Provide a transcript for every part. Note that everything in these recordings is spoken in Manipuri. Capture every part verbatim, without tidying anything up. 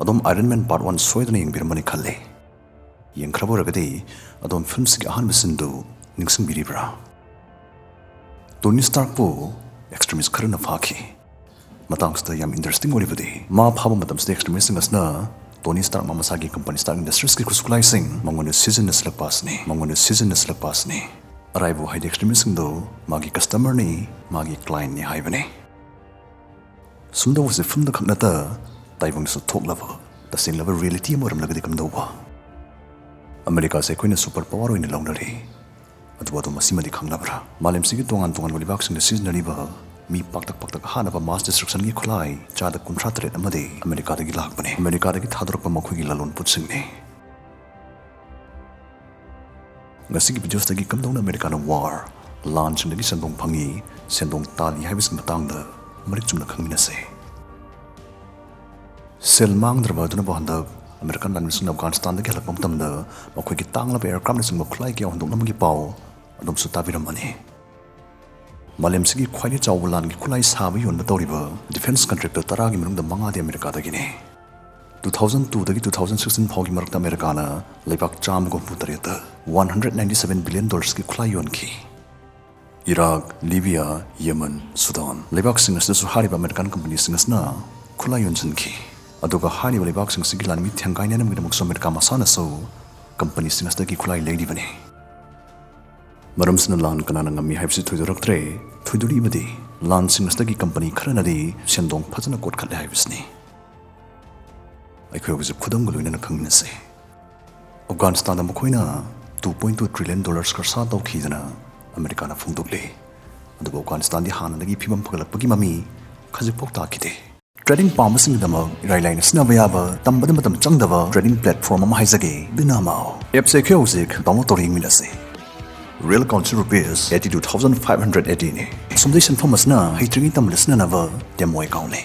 ꯑꯗꯣꯝ Iron Man Part One ꯁꯣꯏꯗꯅ ꯌꯦꯡꯕꯤꯔꯝꯃꯅꯤ ꯈꯜꯂꯤ꯫ ꯌꯦꯡꯈ꯭ꯔꯕ ꯑꯣꯏꯔꯒꯗꯤ ꯑꯗꯣꯝ ꯐꯤꯂꯝꯁꯤꯒꯤ ꯑꯍꯥꯟꯕ ꯁꯤꯟꯗꯨ ꯅꯤꯡꯁꯤꯡꯕꯤꯔꯤꯕ꯭ꯔꯥ? ꯇꯣꯅꯤ ꯁ꯭ꯇꯥꯔꯛꯄꯨ ꯑꯦꯛꯁꯇ꯭ꯔꯤꯃꯤꯁ ꯈꯔꯅ ꯐꯥꯈꯤ꯫ ꯃꯇꯥꯡꯁꯤꯗ ꯌꯥꯝ ꯏꯟꯇꯔꯦꯁꯇꯤꯡ ꯑꯣꯏꯔꯤꯕꯗꯤ, ꯃꯥ ꯐꯥꯕ ꯃꯇꯝꯁꯤꯗ ꯑꯦꯛꯁꯇ꯭ꯔꯤꯃꯤꯁꯁꯤꯡ ꯑꯁꯤꯅ ꯇꯣꯅꯤ ꯁ꯭ꯇꯥꯔꯛ ꯃꯥ ꯃꯁꯥꯒꯤ ꯀꯝꯄꯅꯤ ꯁ꯭ꯇꯥꯔꯛ ꯏꯟꯗꯁꯇ꯭ꯔꯤꯁꯀꯤ ꯈꯨꯠꯁꯨ ꯈꯨꯠꯂꯥꯏꯁꯤꯡ ꯃꯉꯣꯟꯗ ꯁꯤꯖꯤꯟꯅꯁꯤꯜꯂꯛꯄ ꯑꯁꯤꯅꯤ, ꯃꯉꯣꯟꯗ ꯁꯤꯖꯤꯟꯅꯁꯤꯜꯂꯛꯄ ꯑꯁꯤꯅꯤ꯫ ꯑꯔꯥꯏꯕ ꯋꯥꯍꯩꯗ ꯑꯦꯛꯁꯇ꯭ꯔꯤꯃꯤꯁꯁꯤꯡꯗꯨ ꯃꯥꯒꯤ ꯀꯁꯇꯃꯔꯅꯤ, ꯃꯥꯒꯤ ꯀ꯭ꯂꯥꯏꯟꯅꯤ ꯍꯥꯏꯕꯅꯤ꯫ ꯁꯨꯝꯗꯧꯕꯁꯦ ꯐꯤꯂꯝꯗ ꯈꯛ ꯅꯠꯇ ꯇꯥꯏꯕꯪꯗꯁꯨ ꯊꯣꯛꯂꯕ ꯇꯁꯦꯡꯂꯕ ꯔꯤꯌꯦꯂꯤꯇꯤ ꯑꯃ ꯑꯣꯏꯔꯝꯂꯒꯗꯤ ꯀꯝꯗꯧꯕ? ꯑꯃꯦꯔꯤꯀꯥꯁꯦ ꯑꯩꯈꯣꯏꯅ ꯁꯨꯄꯔ ꯄꯥꯋꯔ ꯑꯣꯏꯅ ꯂꯧꯅꯔꯤ꯫ ꯑꯗꯨꯕꯨ ꯑꯗꯣꯝ ꯃꯁꯤꯃꯗꯤ ꯈꯪꯂꯕ꯭ꯔꯥ? ꯃꯥꯂꯦꯝꯁꯤꯒꯤ ꯇꯣꯉꯥꯟ ꯇꯣꯉꯥꯟꯕ ꯂꯩꯕꯥꯛꯁꯤꯡꯗ ꯁꯤꯖꯤꯟꯅꯔꯤꯕ ꯃꯤ ꯄꯥꯛꯇꯛ ꯄꯥꯛꯇꯛ ꯍꯥꯠꯅꯕ ꯃꯥꯁ ꯗꯤꯁꯇ꯭ꯔꯛꯁꯟꯒꯤ ꯈꯨꯠꯂꯥꯏ ꯆꯥꯗ ꯀꯨꯟꯊ꯭ꯔꯥ ꯇꯔꯦꯠ ꯑꯃꯗꯤ ꯑꯃꯦꯔꯤꯀꯥꯗꯒꯤ ꯂꯥꯛꯄꯅꯤ꯫ ꯑꯃꯦꯔꯤꯀꯥꯗꯒꯤ ꯊꯥꯗꯣꯔꯛꯄ ꯃꯈꯣꯏꯒꯤ ꯂꯂꯣꯟ ꯄꯣꯠꯁꯤꯡꯅꯤ꯫ ꯉꯁꯤꯒꯤ ꯚꯤꯗꯤꯑꯣꯁꯤꯗꯒꯤ ꯀꯝꯗꯧꯅ ꯑꯃꯦꯔꯤꯀꯥꯅ ꯋꯥꯔ, ꯂꯥꯟꯁꯤꯡꯗꯒꯤ ꯁꯦꯟꯗꯣꯡ ꯐꯪꯉꯤ, ꯁꯦꯟꯗꯣꯡ ꯇꯥꯜꯂꯤ ꯍꯥꯏꯕꯁꯤꯒꯤ ꯃꯇꯥꯡꯗ ꯃꯔꯤꯛ ꯆꯨꯝꯅ ꯈꯪꯃꯤꯟꯅꯁꯦ꯫ ꯁꯦꯜ ꯃꯥꯡꯗ꯭ꯔꯕ ꯑꯗꯨꯅꯕꯨ ꯍꯟꯗꯛ ꯑꯃꯦꯔꯤꯀꯥꯟ ꯂꯥꯟꯃꯤꯁꯤꯡꯅ ꯑꯐꯒꯥꯟꯁꯇꯥꯟꯗꯒꯤ ꯍꯜꯂꯛꯄ ꯃꯇꯝꯗ ꯃꯈꯣꯏꯒꯤ ꯇꯥꯡꯂꯕ ꯑꯦꯌꯔꯀ꯭ꯔꯥꯐꯅꯆꯤꯡꯕ ꯈꯨꯠꯂꯥꯏ ꯀꯌꯥ ꯍꯨꯟꯗꯣꯛꯂꯝꯕꯒꯤ ꯄꯥꯎ ꯑꯗꯣꯝꯁꯨ ꯇꯥꯕꯤꯔꯝꯃꯅꯤ꯫ ꯃꯥꯂꯦꯝꯁꯤꯒꯤ ꯈ꯭ꯋꯥꯏꯗꯒꯤ ꯆꯥꯎꯕ ꯂꯥꯟꯒꯤ ꯈꯨꯠꯂꯥꯏ ꯁꯥꯕ ꯌꯣꯟꯕ ꯇꯧꯔꯤꯕ ꯗꯤꯐꯦꯟꯁ ꯀꯟꯇ꯭ꯔꯦꯛꯇꯔ ꯇꯔꯥꯒꯤ ꯃꯅꯨꯡꯗ ꯃꯉꯥꯗꯤ ꯑꯃꯦꯔꯤꯀꯥꯗꯒꯤꯅꯤ꯫ Two thousand two ꯗꯒꯤ two thousand sixteen ꯐꯥꯎꯒꯤ ꯃꯔꯛꯇ ꯑꯃꯦꯔꯤꯀꯥꯅ ꯂꯩꯕꯥꯛ ꯆꯥꯝꯃꯒ ꯍꯨꯝꯐꯨ ꯇꯔꯦꯠꯇ one hundred ninety seven billion dollarsꯀꯤ ꯈꯨꯠꯂꯥꯏ ꯌꯣꯟꯈꯤ꯫ ꯏꯔꯥꯛ, ꯂꯤꯕꯤꯌꯥ, ꯌꯦꯃꯟ, ꯁꯨꯗꯥꯟ ꯂꯩꯕꯥꯛꯁꯤꯡ ꯑꯁꯤꯗꯁꯨ ꯍꯥꯏꯔꯤꯕ ꯑꯃꯦꯔꯤꯀꯥꯟ ꯀꯝꯄꯅꯤꯁꯤꯡ ꯑꯁꯤꯅ ꯈꯨꯠꯂꯥꯏ ꯌꯣꯟꯁꯤꯟꯈꯤ꯫ ꯑꯗꯨꯒ ꯍꯥꯏꯔꯤꯕ ꯂꯩꯕꯥꯛꯁꯤꯡ ꯑꯁꯤꯒꯤ ꯂꯥꯟꯃꯤ ꯊꯦꯡꯒꯥꯏꯅꯅꯕꯒꯤꯗꯃꯛꯁꯨ ꯑꯃꯦꯔꯤꯀꯥ ꯃꯁꯥꯅꯁꯨ ꯀꯝꯄꯅꯤꯁꯤꯡ ꯑꯁꯤꯗꯒꯤ ꯈꯨꯠꯂꯥꯏ ꯂꯩꯔꯤꯕꯅꯤ꯫ ꯃꯔꯝꯁꯤꯅ ꯂꯥꯟ ꯀꯅꯥꯅ ꯉꯝꯃꯤ ꯍꯥꯏꯕꯁꯤ ꯊꯣꯏꯗꯣꯔꯛꯇ꯭ꯔꯦ꯫ ꯊꯣꯏꯗꯣꯔꯛꯏꯕꯗꯤ ꯂꯥꯟꯁꯤꯡ ꯑꯁꯤꯗꯒꯤ ꯀꯝꯄꯅꯤ ꯈꯔꯅꯗꯤ ꯁꯦꯟꯗꯣꯡ ꯐꯖꯅ ꯀꯣꯠꯈꯠꯂꯦ ꯍꯥꯏꯕꯁꯤꯅꯤ꯫ ꯑꯩꯈꯣꯏ ꯍꯧꯖꯤꯛ ꯈꯨꯗꯝꯒ ꯂꯣꯏꯅꯅ ꯈꯪꯃꯤꯟꯅꯁꯤ꯫ ꯑꯐꯒꯥꯟꯁꯇꯥꯟꯗ ꯃꯈꯣꯏꯅ two point two trillion dollars ꯈꯔꯁꯥ ꯇꯧꯈꯤꯗꯅ ꯑꯃꯦꯔꯤꯀꯥꯅ ꯐꯣꯡꯗꯣꯛꯂꯤ꯫ ꯑꯗꯨꯕꯨ ꯑꯐꯒꯥꯟꯁꯇꯥꯟꯗꯤ ꯍꯥꯟꯅꯗꯒꯤ ꯐꯤꯕꯝ ꯐꯒꯠꯂꯛꯄꯒꯤ ꯃꯃꯤ ꯈꯖꯤꯛꯐꯥꯎ ꯇꯥꯈꯤꯗꯦ꯫ ꯇ꯭ꯔꯦꯗꯤꯡ ꯄꯥꯝꯕꯁꯤꯡꯒꯤꯗꯃꯛ ꯏꯔꯥꯏ ꯂꯥꯏꯅ ꯁꯤꯖꯤꯟꯅꯕ ꯌꯥꯕ, ꯇꯝꯕꯗ ꯃꯇꯝ ꯆꯪꯗꯕ ꯇ꯭ꯔꯦꯗꯤꯡ ꯄ꯭ꯂꯦꯠꯐꯣꯔꯝ ꯑꯃ ꯍꯥꯏꯖꯒꯦ, ꯕꯤꯅꯥꯃꯥꯎ꯫ ꯑꯦꯞꯁꯦ ꯑꯩꯈꯣꯏ ꯍꯧꯖꯤꯛ ꯗꯥꯎꯟꯂꯣꯗ ꯇꯧꯔ ꯌꯦꯡꯃꯤꯟꯅꯁꯤ꯫ Real currency rupees eighty two thousand five hundred eighty ꯅꯤ꯫ ꯑꯁꯣꯝꯗꯩ ꯁꯦꯟꯐꯝ ꯑꯁꯤꯅ ꯍꯩꯇ꯭ꯔꯤꯉꯩ ꯇꯝꯕꯗ ꯁꯤꯖꯤꯟꯅꯅꯕ demo account ꯅꯤ꯫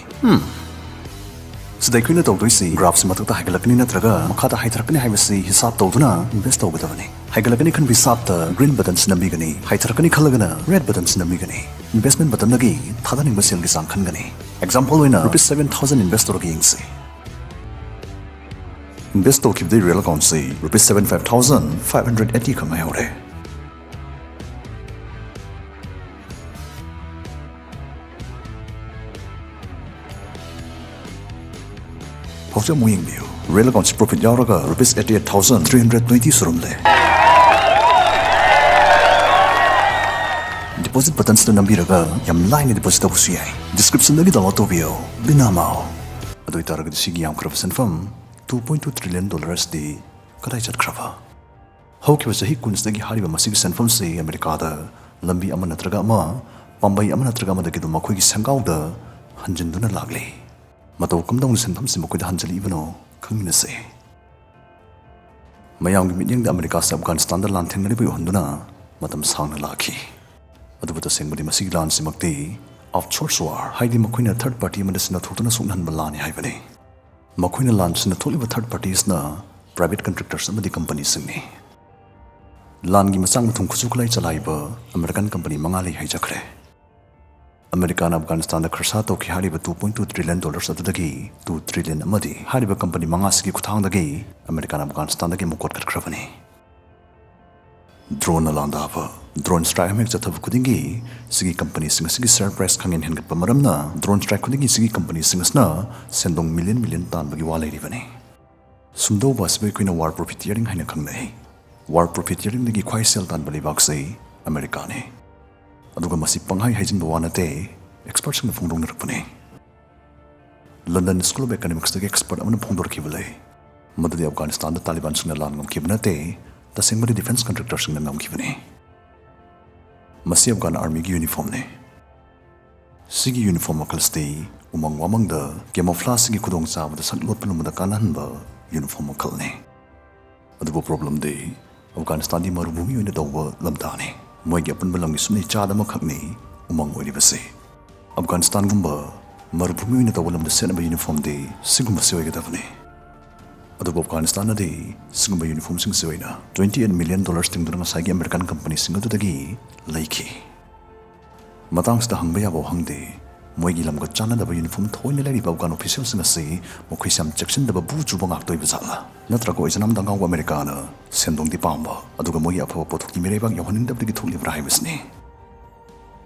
ꯁꯤꯗ ꯑꯩꯈꯣꯏꯅ ꯇꯧꯗꯣꯏꯁꯤ ꯒ꯭ꯔꯥꯐꯁꯤ ꯃꯊꯛꯇ ꯍꯥꯏꯒꯠꯂꯛꯀꯅꯤ ꯅꯠꯇ꯭ꯔꯒ ꯃꯈꯥꯗ ꯍꯥꯏꯊꯔꯛꯀꯅꯤ ꯍꯥꯏꯕꯁꯤ ꯍꯤꯁꯥꯕ ꯇꯧꯗꯨꯅ ꯏꯟꯚꯦꯁ ꯇꯧꯒꯗꯕꯅꯤ꯫ ꯍꯥꯏꯒꯠꯂꯛꯀꯅꯤ ꯈꯟꯕ ꯍꯤꯁꯥꯕꯇ ꯒ꯭ꯔꯤꯟ ꯕꯇꯟꯁꯤ ꯅꯝꯕꯤꯒꯅꯤ, ꯍꯥꯏꯊꯔꯛꯀꯅꯤ ꯈꯜꯂꯒꯅ ꯔꯦꯗ ꯕꯇꯟꯁꯤ ꯅꯝꯕꯤꯒꯅꯤ꯫ ꯏꯟꯚꯦꯁꯃꯦꯟ ꯕꯇꯟꯗꯒꯤ ꯊꯥꯗꯅꯤꯡꯕ ꯁꯦꯜꯒꯤ ꯆꯥꯡ ꯈꯟꯒꯅꯤ꯫ ꯑꯦꯛꯖꯥꯝꯄꯜ ꯑꯣꯏꯅ ꯔꯨꯄꯤꯁ seven thousand ꯏꯟꯚꯦꯁ ꯇꯧꯔꯒ ꯌꯦꯡꯁꯤ꯫ ꯏꯟꯚꯦꯁ ꯇꯧꯈꯤꯕꯗꯒꯤ ꯔꯤꯌꯦꯜ ꯑꯦꯀꯥꯎꯟꯁꯤ rupees seven five thousand five hundred eighty ꯈꯛ ꯉꯥꯏꯍꯧꯔꯦ꯫ ꯍꯧꯖꯤꯛ ꯑꯃꯨꯛ ꯌꯦꯡꯕꯤꯌꯨ, ꯔꯤꯌꯦꯜ ꯑꯦꯀꯥꯎꯟꯁꯤ ꯄ꯭ꯔꯣꯐꯤꯠ ꯌꯥꯎꯔꯒ rupees eighty eight thousand three hundred twenty ꯁꯨꯔꯝꯂꯦ꯫ ꯗꯤꯄꯣꯖꯤꯠ ꯕꯇꯟꯁꯤꯗ ꯅꯝꯕꯤꯔꯒ ꯌꯥꯝ ꯂꯥꯏꯅ ꯗꯤꯄꯣꯖꯤꯠ ꯇꯧꯕꯁꯨ ꯌꯥꯏ꯫ ꯗꯤꯁꯀ꯭ꯔꯤꯞꯁꯟꯗꯒꯤ ꯗꯥꯎꯟꯂꯣꯗ ꯇꯧꯕꯤꯌꯨ꯫ ꯕꯤꯅꯥꯃꯥꯎ꯫ ꯑꯗꯨ ꯑꯣꯏꯇꯥꯔꯒꯗꯤ ꯁꯤꯒꯤ ꯌꯥꯝꯈ꯭ꯔꯕ ꯁꯦꯟꯐꯝ ꯇꯨ ꯄꯣꯏꯟ ꯇꯨ ꯇ꯭ꯔꯤꯂꯤꯌꯟ ꯗꯣꯂꯔꯁꯇꯤ ꯀꯗꯥꯏ ꯆꯠꯈ꯭ꯔꯕ? ꯍꯧꯈꯤꯕ ꯆꯍꯤ ꯀꯨꯟꯁꯤꯗꯒꯤ ꯍꯥꯏꯔꯤꯕ ꯃꯁꯤꯒꯤ ꯁꯦꯟꯐꯝꯁꯤ ꯑꯃꯦꯔꯤꯀꯥꯗ ꯂꯝꯕꯤ ꯑꯃ ꯅꯠꯇ꯭ꯔꯒ ꯑꯃ, ꯄꯥꯝꯕꯩ ꯑꯃ ꯅꯠꯇ꯭ꯔꯒ ꯑꯃꯗꯒꯤ ꯑꯗꯨꯝ ꯃꯈꯣꯏꯒꯤ ꯁꯪꯒꯥꯎꯗ ꯍꯟꯖꯤꯟꯗꯨꯅ ꯂꯥꯛꯂꯤ꯫ ꯃꯇꯧ ꯀꯝꯗꯧꯅ ꯁꯦꯟꯐꯝꯁꯤ ꯃꯈꯣꯏꯗ ꯍꯟꯖꯤꯜꯂꯛꯏꯕꯅꯣ ꯈꯪꯃꯤꯟꯅꯁꯤ꯫ ꯃꯌꯥꯝꯒꯤ ꯃꯤꯠꯌꯦꯡꯗ ꯑꯃꯦꯔꯤꯀꯥꯁꯤ ꯑꯐꯒꯥꯅꯤꯁꯇꯥꯟꯗ ꯂꯥꯟ ꯊꯦꯡꯅꯔꯤꯕ ꯑꯣꯏꯍꯟꯗꯨꯅ ꯃꯇꯝ ꯁꯥꯡꯅ ꯂꯥꯛꯈꯤ꯫ ꯑꯗꯨꯕꯨ ꯇꯁꯦꯡꯕꯗꯤ ꯃꯁꯤꯒꯤ ꯂꯥꯟꯁꯤꯃꯛꯇꯤ outsource war, ꯍꯥꯏꯗꯤ ꯃꯈꯣꯏꯅ ꯊꯔꯗ ꯄꯥꯔꯇꯤ ꯑꯃꯗ ꯁꯤꯟꯅꯊꯣꯛꯇꯨꯅ ꯁꯣꯛꯅꯍꯟꯕ ꯂꯥꯟꯅꯤ ꯍꯥꯏꯕꯅꯤ꯫ ꯃꯈꯣꯏꯅ ꯂꯥꯟ ꯁꯤꯟꯅꯊꯣꯛꯂꯤꯕ ꯊꯔꯗ ꯄꯥꯔꯇꯤꯁꯅ ꯄ꯭ꯔꯥꯏꯚꯦꯠ ꯀꯟꯇ꯭ꯔꯦꯛꯇꯔꯁ ꯑꯃꯗꯤ ꯀꯝꯄꯅꯤꯁꯤꯡꯅꯤ꯫ ꯂꯥꯟꯒꯤ ꯃꯆꯥꯛ ꯃꯊꯨꯝ ꯈꯨꯠꯁꯨ ꯈꯨꯠꯂꯥꯏ ꯆꯂꯥꯏꯕ ꯑꯃꯦꯔꯤꯀꯥꯟ ꯀꯝꯄꯅꯤ ꯃꯉꯥ ꯂꯩ ꯍꯥꯏꯖꯈ꯭ꯔꯦ꯫ ꯑꯃꯦꯔꯤꯀꯥꯅ ꯑꯐꯒꯥꯅꯤꯁꯇꯥꯟꯗ ꯈꯔꯁꯥ ꯇꯧꯈꯤ ꯍꯥꯏꯔꯤꯕ two point two trillion dollars ꯑꯗꯨꯗꯒꯤ ꯇꯨ ꯇ꯭ꯔꯤꯂꯤꯌꯟ ꯑꯃꯗꯤ ꯍꯥꯏꯔꯤꯕ ꯀꯝꯄꯅꯤ ꯃꯉꯥꯁꯤꯒꯤ ꯈꯨꯠꯊꯥꯡꯗꯒꯤ ꯑꯃꯦꯔꯤꯀꯥꯅ ꯑꯐꯒꯥꯅꯤꯁꯇꯥꯟꯗꯒꯤ ꯑꯃꯨꯛ ꯀꯣꯠꯈꯠꯈ꯭ꯔꯕꯅꯤ꯫ ꯗ꯭ꯔꯣꯟꯅ ꯂꯥꯟꯗꯥꯕ꯫ ꯗ꯭ꯔꯣꯟ ꯁ꯭ꯇ꯭ꯔꯥꯏꯛ ꯑꯃ ꯍꯦꯛ ꯆꯠꯊꯕ ꯈꯨꯗꯤꯡꯒꯤ ꯁꯤꯒꯤ ꯀꯝꯄꯅꯤꯁꯤꯡ ꯑꯁꯤꯒꯤ ꯁꯦꯌꯔ ꯄ꯭ꯔꯥꯏꯁ ꯈꯪꯍꯦꯟ ꯍꯦꯟꯒꯠꯄ ꯃꯔꯝꯅ ꯗ꯭ꯔꯣꯟ ꯁ꯭ꯇ꯭ꯔꯥꯏꯛ ꯈꯨꯗꯤꯡꯒꯤ ꯁꯤꯒꯤ ꯀꯝꯄꯅꯤꯁꯤꯡ ꯑꯁꯤꯅ ꯁꯦꯟꯗꯣꯡ ꯃꯤꯂꯤꯌꯟ ꯃꯤꯂꯤꯌꯟ ꯇꯥꯟꯕꯒꯤ ꯋꯥ ꯂꯩꯔꯤꯕꯅꯤ꯫ ꯁꯨꯝꯗꯧꯕ ꯑꯁꯤꯕꯨ ꯑꯩꯈꯣꯏꯅ ꯋꯥꯔ ꯄ꯭ꯔꯣꯐꯤꯇꯤꯌꯔꯤꯡ ꯍꯥꯏꯅ ꯈꯪꯅꯩ꯫ ꯋꯥꯔ ꯄ꯭ꯔꯣꯐꯤꯇꯤꯌꯔꯤꯡꯗꯒꯤ ꯈ꯭ꯋꯥꯏ ꯁꯦꯜ ꯇꯥꯟꯕ ꯂꯩꯕꯥꯛꯁꯤ ꯑꯃꯦꯔꯤꯀꯥꯅꯤ꯫ ꯑꯗꯨꯒ ꯃꯁꯤ ꯄꯪꯍꯥꯏ ꯍꯥꯏꯖꯤꯟꯕ ꯋꯥ ꯅꯠꯇꯦ, ꯑꯦꯛꯁꯄꯔꯠꯁꯤꯡꯅ ꯐꯣꯡꯗꯣꯛꯅꯔꯛꯄꯅꯤ꯫ ꯂꯟꯗꯟ ꯁ꯭ꯀꯨꯜ ꯑꯣꯐ ꯏꯀꯣꯅꯣꯃꯤꯛꯁꯇꯒꯤ ꯑꯦꯛꯁꯄꯔꯠ ꯑꯃꯅ ꯐꯣꯡꯗꯣꯔꯛꯈꯤꯕ ꯂꯩ, ꯃꯗꯨꯗꯤ ꯑꯐꯒꯥꯅꯤꯁꯇꯥꯟꯗ ꯇꯥꯂꯤꯕꯥꯟꯁꯤꯡꯅ ꯂꯥꯟ ꯉꯝꯈꯤꯕ ꯅꯠꯇꯦ, ꯇꯁꯦꯡꯕꯗꯤ ꯗꯤꯐꯦꯟꯁ ꯀꯟꯇ꯭ꯔꯦꯛꯇꯔꯁꯤꯡꯅ ꯉꯝꯈꯤꯕꯅꯤ꯫ ꯃꯁꯤ ꯑꯐꯒꯥꯟ ꯑꯥꯔꯃꯤꯒꯤ ꯌꯨꯅꯤꯐꯣꯔꯝꯅꯤ꯫ ꯁꯤꯒꯤ ꯌꯨꯅꯤꯐꯣꯔꯝ ꯃꯈꯜꯁꯤꯗꯤ ꯎꯃꯪ ꯋꯥꯃꯪꯗ ꯀꯦꯃꯣꯐ꯭ꯂꯥꯖꯁꯤꯒꯤ ꯈꯨꯗꯣꯡꯆꯥꯕꯗ ꯁꯛ ꯂꯣꯠꯄ ꯂꯨꯝꯕꯗ ꯀꯥꯟꯅꯍꯟꯕ ꯌꯨꯅꯤꯐꯣꯔꯝ ꯃꯈꯜꯅꯤ꯫ ꯑꯗꯨꯕꯨ ꯄ꯭ꯔꯣꯕ꯭ꯂꯦꯝꯗꯤ ꯑꯐꯒꯥꯅꯤꯁꯇꯥꯟꯗꯤ ꯃꯔꯨꯚꯨꯃꯤ ꯑꯣꯏꯅ ꯇꯧꯕ ꯂꯝꯗꯥꯅꯤ꯫ ꯃꯣꯏꯒꯤ ꯑꯄꯨꯟꯕ ꯂꯝꯒꯤ ꯁꯨꯞꯅꯩ ꯆꯥꯗ ꯑꯃꯈꯛꯅꯤ ꯎꯃꯪ ꯑꯣꯏꯔꯤꯕꯁꯤ꯫ ꯑꯐꯒꯥꯅꯤꯁꯇꯥꯟꯒꯨꯝꯕ ꯃꯔꯨꯚꯨꯃꯤ ꯑꯣꯏꯅ ꯇꯧꯕ ꯂꯝꯗ ꯁꯦꯠꯅꯕ ꯌꯨꯅꯤꯐꯣꯔꯝꯗꯤ ꯁꯤꯒꯨꯝꯕꯁꯤ ꯑꯣꯏꯒꯗꯕꯅꯤ꯫ ꯑꯗꯨꯕꯨ ꯑꯐꯒꯥꯅꯤꯁꯇꯥꯟꯅꯗꯤ ꯁꯤꯒꯨꯝꯕ ꯌꯨꯅꯤꯐꯣꯔꯝꯁꯤꯡꯁꯤ ꯑꯣꯏꯅ ꯇ꯭ꯋꯦꯟꯇꯤ ꯑꯩꯠ ꯃꯤꯂꯤꯌꯟ ꯗꯣꯂꯔꯁ ꯇꯤꯡꯗꯨꯅ ꯉꯁꯥꯏꯒꯤ ꯑꯃꯦꯔꯤꯀꯥꯟ ꯀꯝꯄꯅꯤꯁꯤꯡ ꯑꯗꯨꯗꯒꯤ ꯂꯩꯈꯤ꯫ ꯃꯇꯥꯡꯁꯤꯗ ꯍꯪꯕ ꯌꯥꯕ ꯋꯥꯍꯪꯗꯤ, ꯃꯣꯏꯒꯤ ꯂꯝꯒ ꯆꯥꯟꯅꯗꯕ ꯌꯨꯅꯤꯐꯣꯔꯝ ꯊꯣꯏꯅ ꯂꯩꯔꯤꯕ ꯑꯐꯒꯥꯟ ꯑꯣꯐꯤꯁꯤꯌꯦꯜꯁꯤꯡ ꯑꯁꯤ ꯃꯈꯣꯏꯁꯦ ꯌꯥꯝ ꯆꯦꯛꯁꯤꯟꯗꯕ ꯕꯨ ꯆꯨꯕ ꯉꯥꯛꯇ ꯑꯣꯏꯕ ꯖꯥꯠꯂꯥ? ꯅꯠꯇ꯭ꯔꯒ ꯑꯣꯏꯖꯅꯥꯝꯗ ꯑꯉꯥꯎꯕ ꯑꯃꯦꯔꯤꯀꯥꯅ ꯁꯦꯟꯗꯣꯡꯗꯤ ꯄꯥꯝꯕ, ꯑꯗꯨꯒ ꯃꯣꯏꯒꯤ ꯑꯐꯕ ꯄꯣꯠꯊꯣꯛꯇꯤ ꯃꯤꯔꯩꯕꯥꯛ ꯌꯧꯍꯟꯅꯤꯡꯗꯕꯗꯒꯤ ꯊꯣꯛꯂꯤꯕ꯭ꯔꯥ ꯍꯥꯏꯕꯁꯤꯅꯤ꯫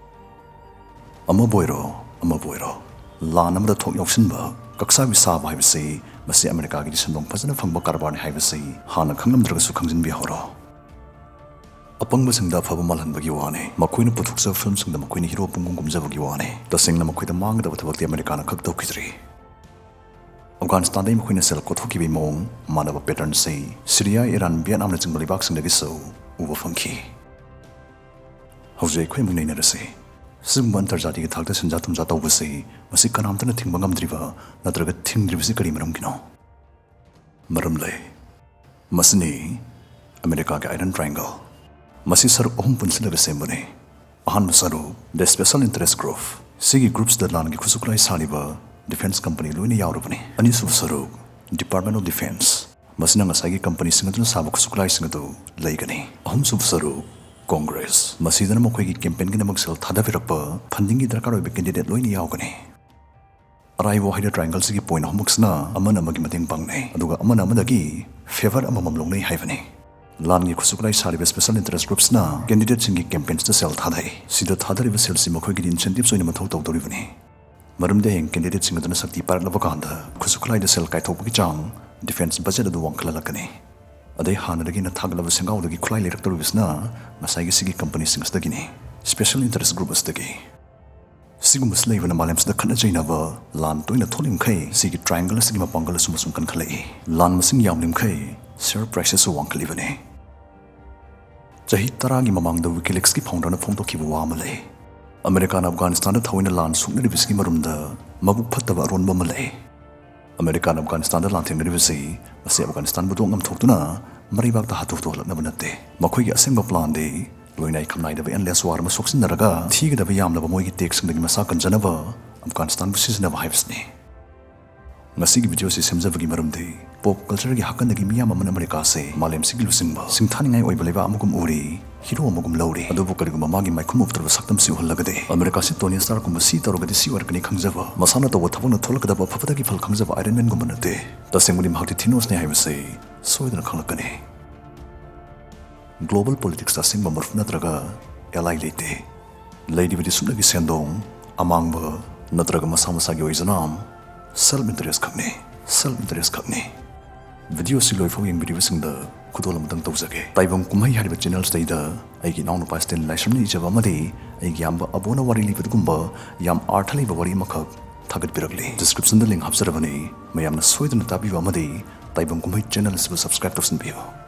ꯑꯃꯕꯨ ꯑꯣꯏꯔꯣ, ꯑꯃꯕꯨ ꯑꯣꯏꯔꯣ, ꯂꯥꯟ ꯑꯃꯗ ꯊꯣꯛ ꯌꯥꯎꯁꯤꯟꯕ, ꯀꯛꯆꯥꯕꯤ ꯁꯥꯕ ꯍꯥꯏꯕꯁꯤ ꯃꯁꯤ ꯑꯃꯦꯔꯤꯀꯥꯒꯤꯗꯤ ꯁꯦꯟꯗꯣꯡ ꯐꯖꯅ ꯐꯪꯕ ꯀꯔꯕꯥꯔꯅꯤ ꯍꯥꯏꯕꯁꯤ ꯍꯥꯟꯅ ꯈꯪꯂꯝꯗ꯭ꯔꯒꯁꯨ ꯈꯪꯖꯤꯟꯕꯤꯍꯧꯔꯣ꯫ ꯑꯄꯪꯕꯁꯤꯡꯗ ꯑꯐꯕ ꯃꯥꯜꯍꯟꯕꯒꯤ ꯋꯥꯅꯤ꯫ ꯃꯈꯣꯏꯅ ꯄꯨꯊꯣꯛꯆꯕ ꯐꯤꯂꯝꯁꯤꯡꯗ ꯃꯈꯣꯏꯅ ꯍꯤꯔꯣ ꯄꯨꯡꯒꯨꯝ ꯀꯨꯝꯖꯕꯒꯤ ꯋꯥꯅꯤ꯫ ꯇꯁꯦꯡꯅ ꯃꯈꯣꯏꯗ ꯃꯥꯡꯒꯗꯕ ꯊꯕꯛꯇꯤ ꯑꯃꯦꯔꯤꯀꯥꯅ ꯈꯛ ꯇꯧꯈꯤꯗ꯭ꯔꯤ꯫ ꯑꯐꯒꯥꯅꯤꯁꯇꯥꯟꯗꯒꯤ ꯃꯈꯣꯏꯅ ꯁꯦꯜ ꯀꯣꯠꯊꯣꯛꯈꯤꯕꯒꯤ ꯃꯑꯣꯡ ꯃꯥꯟꯅꯕ ꯄꯦꯇꯔꯟꯁꯤ ꯁꯤꯔꯤꯌꯥ, ꯏꯔꯥꯟ, ꯚꯤꯌꯦꯠꯅꯥꯝꯅꯆꯤꯡꯕ ꯂꯩꯕꯥꯛꯁꯤꯡꯗꯒꯤꯁꯨ ꯎꯕ ꯐꯪꯈꯤ꯫ ꯍꯧꯖꯤꯛ ꯑꯩꯈꯣꯏ ꯑꯃꯨꯛ ꯅꯩꯅꯔꯁꯤ꯫ ꯁꯤꯒꯨꯝꯕ ꯑꯟꯇꯔꯖꯥꯇꯤꯒꯤ ꯊꯥꯛꯇ ꯁꯦꯟꯖꯥ ꯊꯨꯝꯖꯥ ꯇꯧꯕꯁꯤ ꯃꯁꯤ ꯀꯅꯥꯝꯇꯅ ꯊꯤꯡꯕ ꯉꯝꯗ꯭ꯔꯤꯕ ꯅꯠꯇ꯭ꯔꯒ ꯊꯤꯡꯗ꯭ꯔꯤꯕꯁꯤ ꯀꯔꯤ ꯃꯔꯝꯒꯤꯅꯣ? ꯃꯔꯝ ꯂꯩ꯫ ꯃꯁꯤꯅꯤ ꯑꯃꯦꯔꯤꯀꯥꯒꯤ ꯑꯥꯏꯔꯟ ꯇ꯭ꯔꯥꯏꯡꯒꯜ꯫ ꯃꯁꯤ ꯁꯔꯨꯛ ꯑꯍꯨꯝ ꯄꯨꯟꯁꯤꯜꯂꯒ ꯁꯦꯝꯕꯅꯤ꯫ ꯑꯍꯥꯟꯕ ꯁꯔꯨꯛ, The Special Interest Group꯫ ꯁꯤꯒꯤ ꯒ꯭ꯔꯨꯞꯁꯤꯗ ꯂꯥꯟꯒꯤ ꯈꯨꯠꯁꯨ ꯈꯨꯠꯂꯥꯏ ꯁꯥꯔꯤꯕ ꯗꯤꯐꯦꯟꯁ ꯀꯝꯄꯅꯤ ꯂꯣꯏꯅ ꯌꯥꯎꯔꯕꯅꯤ꯫ ꯑꯅꯤꯁꯨꯕ ꯁꯔꯨꯛ, Department of Defense꯫ ꯃꯁꯤꯅ ꯉꯁꯥꯏꯒꯤ ꯀꯝꯄꯅꯤꯁꯤꯡ ꯑꯗꯨꯅ ꯁꯥꯕ ꯈꯨꯠꯁꯨ ꯈꯨꯠꯂꯥꯏꯁꯤꯡ ꯑꯗꯨ ꯂꯩꯒꯅꯤ꯫ ꯑꯍꯨꯝꯁꯨꯕ ꯁꯔꯨꯛ, ꯀꯣꯡꯒ꯭ꯔꯦꯁ꯫ ꯃꯁꯤꯗꯅ ꯃꯈꯣꯏꯒꯤ ꯀꯦꯝꯄꯦꯟꯒꯤꯗꯃꯛ ꯁꯦꯜ ꯊꯥꯗꯕꯤꯔꯛꯄ ꯐꯟꯗꯤꯡꯒꯤ ꯗꯔꯀꯥꯔ ꯑꯣꯏꯕ ꯀꯦꯟꯗꯤꯗꯦꯠ ꯂꯣꯏꯅ ꯌꯥꯎꯒꯅꯤ꯫ ꯑꯔꯥꯏꯕ ꯋꯥꯍꯩꯗ ꯇ꯭ꯔꯥꯏꯡꯒꯜꯁꯤꯒꯤ ꯄꯣꯏꯟꯠ ꯑꯍꯨꯝꯃꯛꯁꯤꯅ ꯑꯃꯅ ꯑꯃꯒꯤ ꯃꯇꯦꯡ ꯄꯥꯡꯅꯩ, ꯑꯗꯨꯒ ꯑꯃꯅ ꯑꯃꯗꯒꯤ ꯐꯦꯚꯔ ꯑꯃꯃꯝ ꯂꯧꯅꯩ ꯍꯥꯏꯕꯅꯤ꯫ ꯂꯥꯟꯒꯤ ꯈꯨꯠꯁꯨ ꯈꯨꯠꯂꯥꯏ ꯁꯥꯔꯤꯕ ꯁ꯭ꯄꯦꯁꯦꯜ ꯏꯟꯇꯔꯦꯁ ꯒ꯭ꯔꯨꯞꯁꯅ ꯀꯦꯟꯗꯤꯗꯦꯠꯁꯤꯡꯒꯤ ꯀꯦꯝꯄꯦꯟꯁꯇ ꯁꯦꯜ ꯊꯥꯗꯩ꯫ ꯁꯤꯗ ꯊꯥꯗꯔꯤꯕ ꯁꯦꯜꯁꯤ ꯃꯈꯣꯏꯒꯤꯗꯤ ꯏꯟꯁꯦꯟꯇꯤꯞꯁ ꯑꯣꯏꯅ ꯃꯊꯧ ꯇꯧꯗꯧꯔꯤꯕꯅꯤ꯫ ꯃꯔꯝꯗꯤ ꯍꯌꯦꯡ ꯀꯦꯟꯗꯤꯗꯦꯠꯁꯤꯡ ꯑꯗꯨꯅ ꯁꯛꯇꯤ ꯄꯥꯏꯔꯛꯂꯕ ꯀꯥꯟꯗ ꯈꯨꯠꯁꯨ ꯈꯨꯠꯂꯥꯏꯗ ꯁꯦꯜ ꯀꯥꯏꯊꯣꯛꯄꯒꯤ ꯆꯥꯡ, ꯗꯤꯐꯦꯟꯁ ꯕꯖꯦꯠ ꯑꯗꯨ ꯋꯥꯡꯈꯠꯍꯜꯂꯛꯀꯅꯤ꯫ ꯑꯗꯩ ꯍꯥꯟꯅꯗꯒꯤ ꯍꯦꯟꯅ ꯊꯥꯒꯠꯂꯕ ꯁꯦꯡꯒꯥꯎꯗꯒꯤ ꯈꯨꯠꯂꯥꯏ ꯂꯩꯔꯛꯇꯧꯔꯤꯕꯁꯤꯅ ꯉꯁꯥꯏꯒꯤ ꯁꯤꯒꯤ ꯀꯝꯄꯅꯤꯁꯤꯡ ꯑꯁꯤꯗꯒꯤꯅꯤ, ꯁ꯭ꯄꯦꯁꯦꯜ ꯏꯟꯇꯔꯦꯁ ꯒ꯭ꯔꯨꯞ ꯑꯁꯤꯗꯒꯤ꯫ ꯁꯤꯒꯨꯝꯕꯁꯤ ꯂꯩꯕꯅ ꯃꯥꯂꯦꯝꯁꯤꯗ ꯈꯠꯅ ꯆꯩꯅꯕ, ꯂꯥꯟ ꯇꯣꯏꯅ ꯊꯣꯛꯂꯤꯕ ꯃꯈꯩ ꯁꯤꯒꯤ ꯇ꯭ꯔꯥꯏꯡꯒꯜ ꯑꯁꯤꯒꯤ ꯃꯄꯥꯡꯒꯜ ꯑꯁꯨꯝ ꯑꯁꯨꯝ ꯀꯟꯈꯠꯂꯛꯏ꯫ ꯂꯥꯟ ꯃꯁꯤꯡ ꯌꯥꯝꯂꯤꯕ ꯃꯈꯩ ꯁꯦꯌꯔ ꯄ꯭ꯔꯥꯏꯁꯦꯁꯁꯨ ꯋꯥꯡꯈꯠꯂꯤꯕꯅꯤ꯫ ꯆꯍꯤ ꯇꯔꯥꯒꯤ ꯃꯃꯥꯡꯗ ꯋꯤꯀꯤꯂꯤꯛꯁꯀꯤ ꯐꯥꯎꯟꯗꯔꯅ ꯐꯣꯡꯗꯣꯛꯈꯤꯕ ꯋꯥ ꯑꯃ ꯂꯩ꯫ ꯑꯃꯦꯔꯤꯀꯥꯅ ꯑꯐꯒꯥꯅꯤꯁꯇꯥꯟꯗ ꯊꯑꯣꯏꯅ ꯂꯥꯟ ꯁꯣꯛꯅꯔꯤꯕꯁꯤꯒꯤ ꯃꯔꯨꯝꯗ ꯃꯕꯨꯛ ꯐꯠꯇꯕ ꯑꯔꯣꯟꯕ ꯑꯃ ꯂꯩ꯫ ꯑꯃꯦꯔꯤꯀꯥꯅ ꯑꯐꯒꯥꯅꯤꯁꯇꯥꯟꯗ ꯂꯥꯟꯊꯦꯡꯅꯔꯤꯕꯁꯤ ꯃꯁꯤ ꯑꯐꯒꯥꯅꯤꯁꯇꯥꯟꯕꯨ ꯇꯣꯛ ꯉꯝꯊꯣꯛꯇꯨꯅ ꯃꯔꯩꯕꯥꯛꯇ ꯍꯥꯠꯇꯣꯛ ꯍꯟꯗꯣꯛꯍꯜꯂꯛꯅꯕ ꯅꯠꯇꯦ꯫ ꯃꯈꯣꯏꯒꯤ ꯑꯁꯦꯡꯕ ꯄ꯭ꯂꯥꯟꯗꯤ ꯂꯣꯏꯅꯥꯏ ꯈꯝꯅꯥꯏꯗꯕ ꯑꯦꯟꯂꯦꯁ ꯋꯥꯔ ꯑꯃ ꯁꯣꯛꯆꯤꯟꯅꯔꯒ ꯊꯤꯒꯗꯕ ꯌꯥꯝꯂꯕ ꯃꯣꯏꯒꯤ ꯇꯦꯛꯁꯤꯡꯗꯒꯤ ꯃꯁꯥ ꯀꯟꯖꯅꯕ ꯑꯐꯒꯥꯅꯤꯁꯇꯥꯟꯕꯨ ꯁꯤꯖꯤꯟꯅꯕ ꯍꯥꯏꯕꯁꯤꯅꯤ꯫ ꯉꯁꯤꯒꯤ ꯚꯤꯗꯤꯑꯣ ꯑꯁꯤ ꯁꯦꯝꯖꯕꯒꯤ ꯃꯔꯝꯗꯤ ꯄꯣꯞ ꯀꯜꯆꯔꯒꯤ ꯍꯥꯀꯟꯗꯒꯤ ꯃꯤꯌꯥꯝ ꯑꯃꯅ ꯑꯃꯦꯔꯤꯀꯥꯁꯦ ꯃꯥꯂꯦꯝꯁꯤꯒꯤ ꯂꯨꯆꯤꯡꯕ ꯁꯤꯡꯊꯥꯅꯤꯡꯉꯥꯏ ꯑꯣꯏꯕ ꯂꯩꯕꯥꯛ ꯑꯃꯒꯨꯝ ꯎꯔꯤ꯫ ꯍꯤꯔꯣ ꯑꯃꯒꯨꯝ ꯂꯧꯔꯤ꯫ ꯑꯗꯨꯕꯨ ꯀꯔꯤꯒꯨꯝꯕ ꯃꯥꯒꯤ ꯃꯥꯏꯈꯨꯝ ꯎꯞꯇ꯭ꯔꯕ ꯁꯛꯇꯝꯁꯤ ꯎꯍꯜꯂꯒꯗꯤ ꯑꯃꯦꯔꯤꯀꯥꯁꯤ ꯇꯣꯅꯤ ꯁ꯭ꯇꯥꯔꯒꯨꯝꯕ ꯁꯤ ꯇꯧꯔꯒꯗꯤ ꯁꯤ ꯑꯣꯏꯔꯛꯀꯅꯤ ꯈꯪꯖꯕ, ꯃꯁꯥꯅ ꯇꯧꯕ ꯊꯕꯛꯅ ꯊꯣꯛꯂꯛꯀꯗꯕ ꯑꯐꯕꯗꯒꯤ ꯐꯜ ꯈꯪꯖꯕ ꯑꯥꯏꯔꯟ ꯃꯦꯟꯒꯨꯝꯕ ꯅꯠꯇꯦ꯫ ꯇꯁꯦꯡꯕꯗꯤ ꯃꯍꯥꯛꯇꯤ ꯊꯤꯅꯣꯁꯅꯤ ꯍꯥꯏꯕꯁꯤ ꯁꯣꯏꯗꯅ ꯈꯪꯂꯛꯀꯅꯤ꯫ ꯒ꯭ꯂꯣꯕꯜ ꯄꯣꯂꯤꯇꯤꯛꯁꯇ ꯑꯁꯦꯡꯕ ꯃꯔꯨꯞ ꯅꯠꯇ꯭ꯔꯒ ꯑꯦꯂꯥꯏ ꯂꯩꯇꯦ꯫ ꯂꯩꯔꯤꯕꯗꯤ ꯁꯨꯞꯅꯒꯤ ꯁꯦꯟꯗꯣꯡ, ꯑꯃꯥꯡꯕ ꯅꯠꯇ꯭ꯔꯒ ꯃꯁꯥ ꯃꯁꯥꯒꯤ ꯑꯣꯏꯖꯅ self interest ꯈꯛꯅꯤ꯫ Self interest ꯈꯛꯅꯤ꯫ ꯚꯤꯗꯤꯑꯣꯁꯤ ꯂꯣꯏꯐꯥꯎ ꯌꯦꯡꯕꯤꯔꯤꯕꯁꯤꯡꯗ ꯈꯨꯗꯣꯜ ꯑꯃꯇꯪ ꯇꯧꯖꯒꯦ꯫ ꯇꯥꯏꯕꯪ ꯀꯨꯝꯍꯩ ꯍꯥꯏꯔꯤꯕ ꯆꯦꯅꯦꯜꯁꯤꯗꯩꯗ ꯑꯩꯒꯤ ꯏꯅꯥꯎꯅꯨꯄꯥ ꯁ꯭ꯇꯦꯟ ꯂꯥꯏꯁ꯭ꯔꯝꯅ ꯏꯖꯕ ꯑꯃꯗꯤ ꯑꯩꯒꯤ ꯏꯌꯥꯝꯕ ꯑꯕꯣꯅ ꯋꯥꯔꯤ ꯂꯤꯕꯗꯨꯒꯨꯝꯕ ꯌꯥꯝ ꯑꯥꯔꯊ ꯂꯩꯕ ꯋꯥꯔꯤ ꯑꯃꯈꯛ ꯊꯥꯒꯠꯄꯤꯔꯛꯂꯤ꯫ ꯗꯤꯁꯀ꯭ꯔꯤꯞꯁꯟꯗ ꯂꯤꯡ ꯍꯥꯞꯆꯔꯕꯅꯤ, ꯃꯌꯥꯝꯅ ꯁꯣꯏꯗꯅ ꯇꯥꯕꯤꯌꯨ ꯑꯃꯗꯤ ꯇꯥꯏꯕꯪ ꯀꯨꯝꯍꯩ ꯆꯦꯅꯦꯜ ꯑꯁꯤꯕꯨ ꯁꯕꯁꯀ꯭ꯔꯥꯏꯕ ꯇꯧꯁꯤꯟꯕꯤꯌꯨ꯫